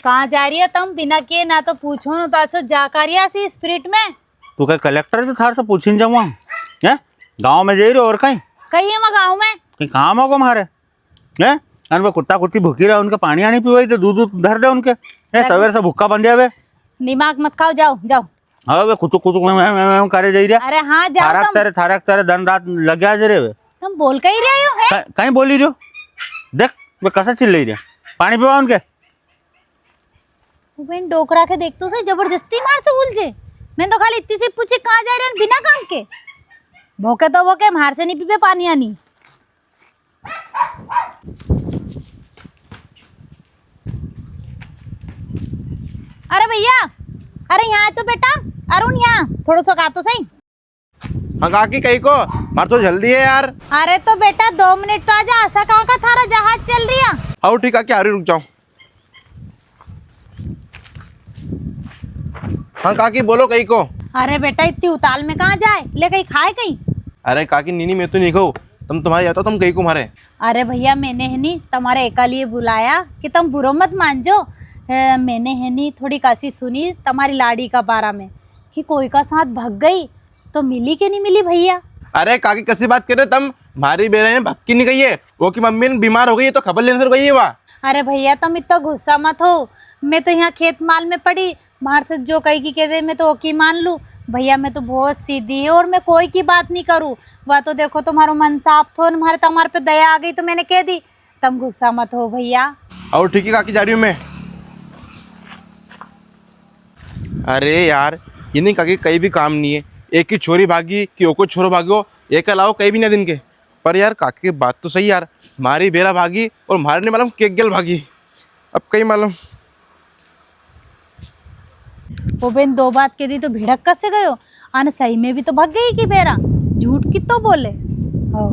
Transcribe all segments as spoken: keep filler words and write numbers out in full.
कहाँ जा रही है तम? बिना किए ना तो पूछो, ना तो अच्छा जा कर रही है ऐसी स्पिरिट में। तू कई कलेक्टर है तो थार से पूछी ने जाऊँ? हैं? गाँव में जा रही हो और कई? कई है मैं गाँव में। कई काम होगो म्हारे? हैं? अन वे कुत्ता कुत्ती भूखी रहा, उनके पानी आनी पीवाई दे, दूध दूध धर दे उनके। हैं, सवेर से भूखा बंध्या वे। दिमाग मत खाओ, जाओ, जाओ। हाँ, वे कुचुक कुचुक में, में, में, में करे जाई रहा। अरे हाँ, जाओ थारक तम। तेरे, थारक तेरे दिन रात लग्या जे रे वे। तम बोल कई रहे हो, हैं? क-, कई बोली रहो? देख, वे कसा चिल्लाई रहा। पानी पिवा उनके। वो बहन डोकरा के देख तो सही, जबरदस्ती मार से उलझे। मैंने तो खाली इतनी सी पूछी, कहाँ जा रहे हैं बिना काम के? भूखे तो भूखे, मार से नहीं पीपे पानी आनी। अरे भैया, अरे यहाँ आ तो बेटा, अरुण यहाँ थोड़ो सो गा तो सही। हाँ काकी, कई को? मार तो जल्दी है यार। अरे तो बेटा दो मिनट तो आजा, ऐसा कहाँ का थारा जहाज चल रिया? हाउ ठीक काकी, आ री, रुक जाओ। हाँ काकी, बोलो कई को? अरे बेटा, इतनी उताल में कहाँ जाए? ले, कई खाए कई? अरे काकी, नी नी, मैं तो नी खाऊँ। तम तुम्हारे जाता, तम कई को मारे? अरे भैया, मैंने है नी तुम्हारे एका लिए बुलाया कि तम बुरो मत मान जो। ए, मैंने है नी थोड़ी कासी सुनी तुम्हारी लाड़ी का बारा में कि कोई का साथ भग गई, तो मिली के नी मिली भैया? अरे काकी, कसी बात करे तम? म्हारी बेरा ने भग की नी गई है, वो की मम्मी ने बीमार हो गई है तो खबर लेने से गई है वा। अरे भैया, तम इतना गुस्सा मत हो, मैं तो यहाँ खेत माल में पड़ी, म्हार से जो कई की कह दे, मैं तो ओकी मान लूँ। भैया, मैं तो बहुत सीधी है और मैं कोई की बात नी करूँ। वा तो देखो, तुम्हारो मन साफ थो न, म्हारे तुम्हारे पे दया आ गई तो मैंने कह दी। तम गुस्सा मत हो भैया। और ठीक है काकी, जा रही हूँ मैं। अरे यार, ये नी काकी, कई भी काम नी है। एक की छोरी भागी कि ओको छोरो भागो, एक अलावा कई भी नी दिन के। पर यार, काकी की बात तो सही यार, म्हारी बेरा भागी और म्हारे नी मालूम के गेल भागी। अब कई मालूम। वो बेन दो बात कह दी तो भिड़क कसे गयो? अन सही में भी तो भग गई की बेरा, झूठ कितो बोले। हो।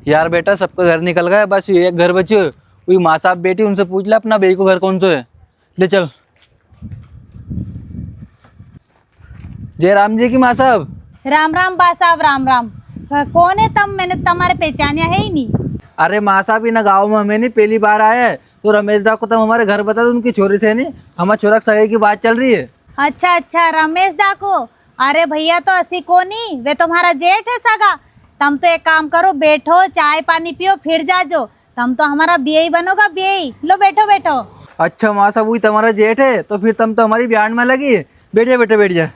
यार बेटा, सबका घर निकल गया, बस ये एक घर बच्यो है। वही माँ साहब बैठी, उनसे पूछ ले अपना बेई को घर कौन सो है। ले चल। जय राम जी की माँ साहब। राम राम बा साहब, राम राम। कौन है तम? मैंने तुम्हारे पहचानिया है ही नी। अरे माँ साहब, इना गाँव में हमें नी पहली बार आया है, तो रमेश दा को तम हमारे घर बता दो, उनकी छोरी से नी, हमारे छोरा की सगाई की बात चल रही है। अच्छा अच्छा, रमेश दा को। अरे भैया, तो असी कोनी, वे तुम्हारा जेठ है सगा। तम तो एक काम करो, बैठो, चाय पानी पियो, फिर जाजो। तम तो हमारा बेई बनोगा, बेई। लो, बैठो, बैठो। अच्छा माँ साहब, वही तुम्हारा जेठ है, तो फिर तम तो हमारी ब्यान में लगी। बैठ जा बेटा, बैठ जा।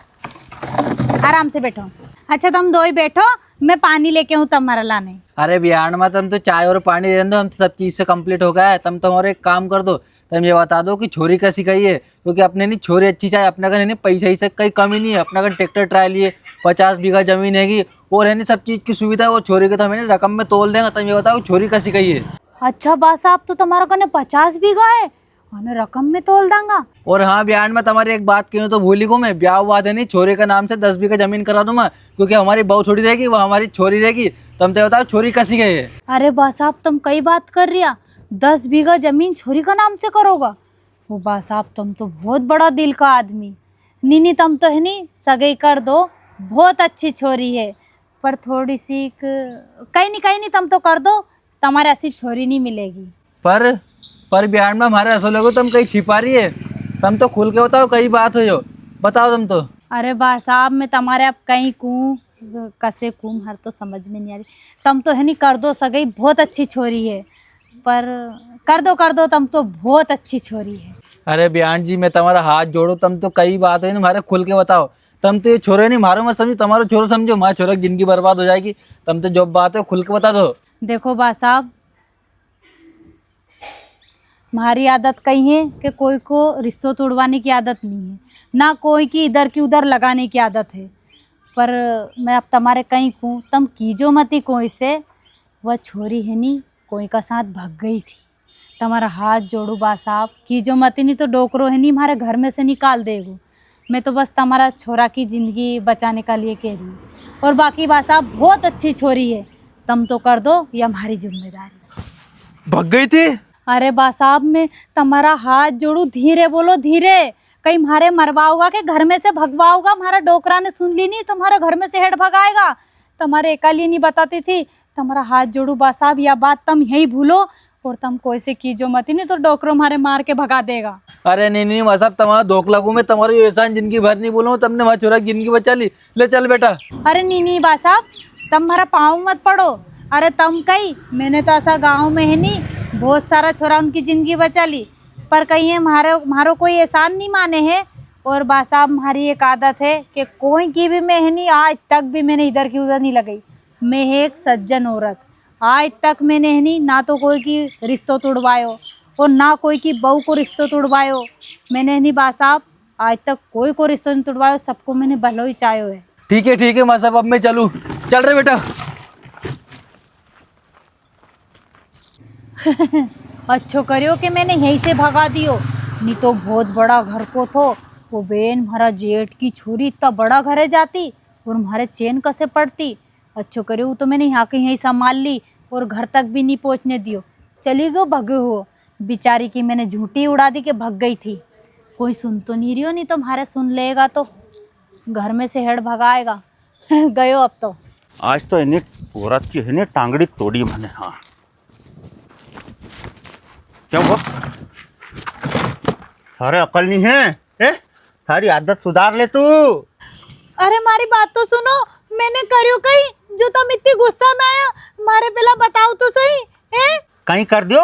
आराम से बैठो। अच्छा, तम दोई बैठो, मैं पानी लेके आऊँ तुम्हारा लाने। अरे ब्यान में तम तो चाय और पानी रहने दो, हम तो सब चीज से complete हो गया है। तम तो हमारे एक काम कर दो, तम ये बता दो कि छोरी कसी कई है, क्योंकि अपने नी छोरी अच्छी चाहे, अपने कने नी पैसा ही से कई कमी नी है, अपने कने tractor trolley है, पचास बीघा जमीन हैगी, और है नी सब चीज की सुविधा है, वो छोरी के तो हमें नी रकम में तोल देंगा। तम ये बताओ छोरी कसी कई है? अच्छा बा साहब, तो तुम्हारा कने पचास बीघा है, हमें रकम में तोल देंगा। और हाँ, ब्यान में तुम्हारी एक बात कहूँ तो भूली गो मैं, ब्याह बाद है नी छोरी के नाम से दस बीघा जमीन करा दूँ मैं, क्योंकि हमारी बहू थोड़ी रहेगी, वो हमारी छोरी रहेगी। तम तो बताओ छोरी कसी कई है? अरे बा साहब, तम कई बात कर रिया, दस बीघा जमीन छोरी का नाम से करोगा? ओ बा साहब, तम तो बहुत बड़ा दिल का आदमी। नी नी, तम तो है नी, सगाई कर दो, बहुत अच्छी छोरी है, पर थोड़ी सी क-, कई नी, कई नी, तम तो कर दो, तमारे ऐसी छोरी नी मिलेगी। पर, पर ब्यान में हमारे ऐसो लगे तम कई छिपा री है, तम तो खुल के बताओ, कई बात हो यो, बताओ तम तो। अरे बा साहब, मैं तमारे अब कई कूँ, कसे कूँ, म्हारे तो समझ में नी आ री। तम तो है नी, कर दो सगाई, बहुत अच्छी छोरी है, पर कर दो, कर दो, तम तो बहुत अच्छी छोरी है। अरे ब्यान जी, मैं तमारा हाथ जोड़ू, तम तो कई बात है नी, म्हारे खुल के बताओ। तम तो ये छोरो नी म्हारो मत समझो, तमारो छोरो समझो, म्हारा छोरा की जिंदगी बर्बाद हो जाएगी। तम तो जो बात है खुल के बता दो। देखो बा साहब, म्हारी आदत कई है कि कोई को रिश्तो तोड़वाने की आदत नी है, ना कोई की इधर की उधर लगाने की आदत है। पर मैं अब तमारे कई कूँ, तम कीजो मती कोई से, वा छोरी है नी, कोई का साथ भग गई थी। तमारा हाथ जोड़ू बा साहब, कीजो मती, नी तो डोकरो है नी, म्हारे घर में से निकाल देगो। मैं तो बस तमारा छोरा की जिंदगी बचाने का लिए कह री हूँ। और बाकी बा साहब, बहुत अच्छी छोरी है, तम तो कर दो, या म्हारी जिम्मेदारी। भग गई थी? अरे बा साहब, मैं तमारा हाथ जोड़ू, धीरे बोलो, धीरे। कई म्हारे मरवाओगा के घर में से भगवाओगा, म्हारा डोकरा ने सुन ली नी, तो म्हारे घर में से हेड भगाएगा। तमारे एका लिए नी बताती थी, तमारा हाथ जोड़ू बा साहब, या बात तम यही भूलो। और तम कोई से कीजो मती, नी तो डोकरो म्हारे मार के भगा देगा। अरे नी, नी, माँ साहब, तमारा धोख लागू मैं, तमारो यो एहसान जिंदगी भर नी भूलूं, तमने म्हारा छोरा की जिंदगी बचा ली। ले चल बेटा। अरे नी, नी, बा साहब, तम म्हारा पाँव मत पड़ो। अरे तम कई, मैंने तो ऐसा गाँव में है नी, बहुत सारा छोरा उनकी जिंदगी बचा ली, पर कई है म्हारे, म्हारो कोई एहसान नी माने है। और बा साहब, म्हारी एक आदत है कि कोई की भी मैं है नी, आज तक भी मैंने इधर की उधर नी लगाई। मैं है एक सज्जन औरत, आज तक मैंने है नी, ना तो कोई की रिश्तो तुड़वायो और ना कोई की बहू को रिश्तो तुड़वायो। मैंने है नी बा साहब, आज तक कोई को रिश्तो नी तुड़वायो, सबको मैंने भलो ही चाह्यो है। ठीक है, ठीक है माँ साहब, अब मैं चलूँ। चल रे बेटा। अच्छो करियो कि मैंने यहीं से भगा दियो, नी तो बहुत बड़ा घर को थो। वो बेन, म्हारा जेठ की छोरी इतना बड़ा घरे जाती और म्हारे चैन कसे पड़ती। अच्छो करियो, वो तो मैंने यहाँ के यहीं संभाल ली और घर तक भी नी पहुँचने दियो। चली गयो, भगे हो। बेचारी की मैंने झूठी उड़ा दी कि भग गई थी। कोई सुन तो नी रियो, नी तो म्हारे सुन लेगा तो घर में से हेड भगाएगा। गयो अब तो। आज तो इन्हें औरत की है नी टांगड़ी तोड़ी मैंने। हाँ, क्या हुआ? थारे अकल नी है, ए? थारी आदत सुधार ले तू। अरे, म्हारी बात तो सुनो, मैंने करियो कई जो तम इतनी गुस्सा में आया? म्हारे पेला बताओ तो सही, हैं? कई कर दियो?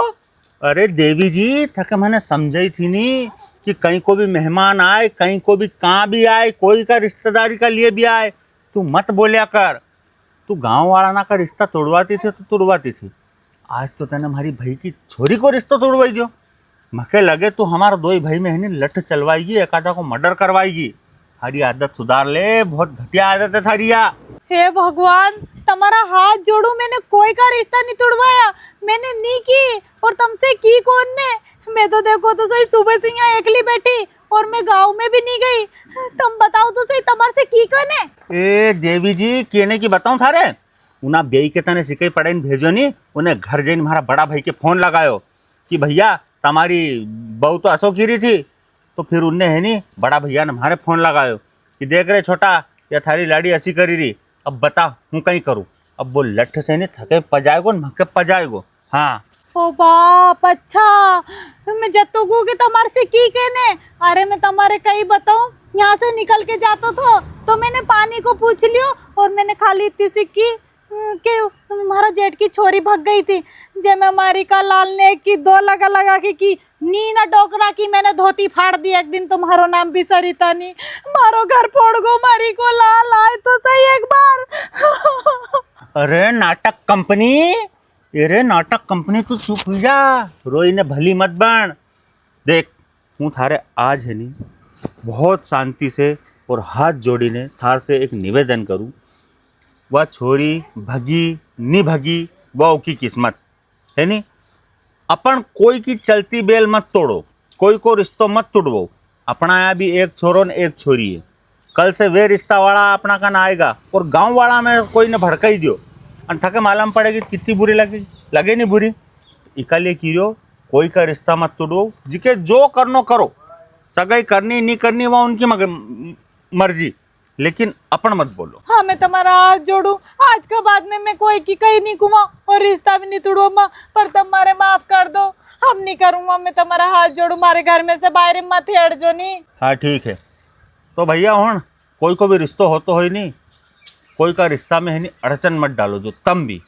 अरे देवी जी, थके मैंने समझाई थी नी कि कई को भी मेहमान आए, कई को भी कां भी आए, कोई का रिश्तेदारी का लिए भी आए, तू मत बोल्या कर। तू गांव वाला ना का रिश्ता तोड़वाती थी तो तोड़वाती थी, आज तो तने म्हारी भाई की छोरी को रिश्तो तोड़वाई दियो। मके लगे तू हमारा दोई भाई में है नी लठ चलवाएगी, एक आधा को मर्डर करवाएगी। थारी आदत सुधार ले, बहुत घटिया आदत है थारी या। हे भगवान, तमारा हाथ जोड़ू, मैंने कोई का रिश्ता नी तुड़वाया, मैंने नी की, और तमसे की कौन ने? मैं तो देखो तो सही सुबह से यहाँ एकली बैठी और मैं गांव में भी नी गई। तम बताओ तो सही, तमार से की कौन ने? ए देवी जी, केने की बताऊं थारे? उना बेई के तने सिकई पढ़ाई ने भेजो नी, उन्हें घर जाइन म्हारा बड़ा भाई के फोन लगायो कि भैया, तमारी बहू तो असो की री थी। तो फिर उनने है नी, बड़ा भैया ने म्हारे फोन लगायो कि देख रे छोटा, या थारी लाड़ी असी करी री, अब बता, हूँ कई करूँ? अब वो लठ से नी थके पजाएगो न मके पजाएगो। हाँ। ओ बाप, अच्छा, मैं जत्तो को कि तमारे से की केने। अरे, मैं तमारे कई बताऊं, यहाँ से निकल के जातो थो, तो मैंने पानी को पूछ लियो और मैंने खाली इतनी सी की, हम्म, कि म्हारा जेठ की छोरी भग गई थी, जे मैं मारी का लाल ने की दो लगा लगा के की, नी ना डोकरा की मैंने धोती फाड़ दी, एक दिन तुम्हारो नाम भी सरिता नी, मारो घर फोड़ गो, मारी को लाल आए तो सही एक बार। अरे नाटक कंपनी, अरे नाटक कंपनी, तू चुप हुई जा, रोई ने भली मत बन। देख, हूँ थारे आज है नी, बहुत शांति से और हाथ जोड़ी ने थार से एक निवेदन करूँ, वा छोरी भगी नी भगी, वा ओकी किस्मत है नी। अपन कोई की चलती बेल मत तोड़ो, कोई को रिश्तो मत तोड़वो। अपना यहाँ भी एक छोरो ने एक छोरी है, कल से वे रिश्ता वाला अपना कन आएगा और गांव वाला में कोई ने भड़काई दियो, अन थके मालूम पड़ेगी कितनी बुरी लगे, लगे नी बुरी। इका लिए की रियो, कोई का रिश्ता मत तोड़ो, जिके जो करनो करो, सगाई करनी नी करनी वा उनकी मग-, मर्जी, लेकिन अपन मत बोलो। हाँ, मैं तमारा हाथ जोड़ू, आज के बाद में मैं कोई की कई नी कुआ और रिश्ता भी नी तोड़ूंगा, पर तम मारे माफ कर दो, अब नी करूंगा, मैं तमारा हाथ जोड़ू, मारे घर में से बाहर मत हेड़ जो नी। हाँ, ठीक है। तो भैया, हुण कोई को भी रिश्तो होतो होय नी, कोई का रिश्ता में है नी अड़चन मत डालो जो तम भी,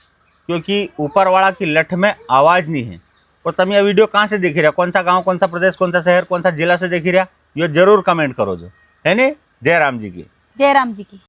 क्योंकि ऊपर वाला की लठ में आवाज नी है। और तम यह वीडियो कहाँ से देखी रहा, कौन सा गांव, कौन सा प्रदेश, कौन सा शहर, कौन सा जिला से देखी रहा, यो जरूर comment करो जो, है नी। जय राम जी की। जय राम जी की।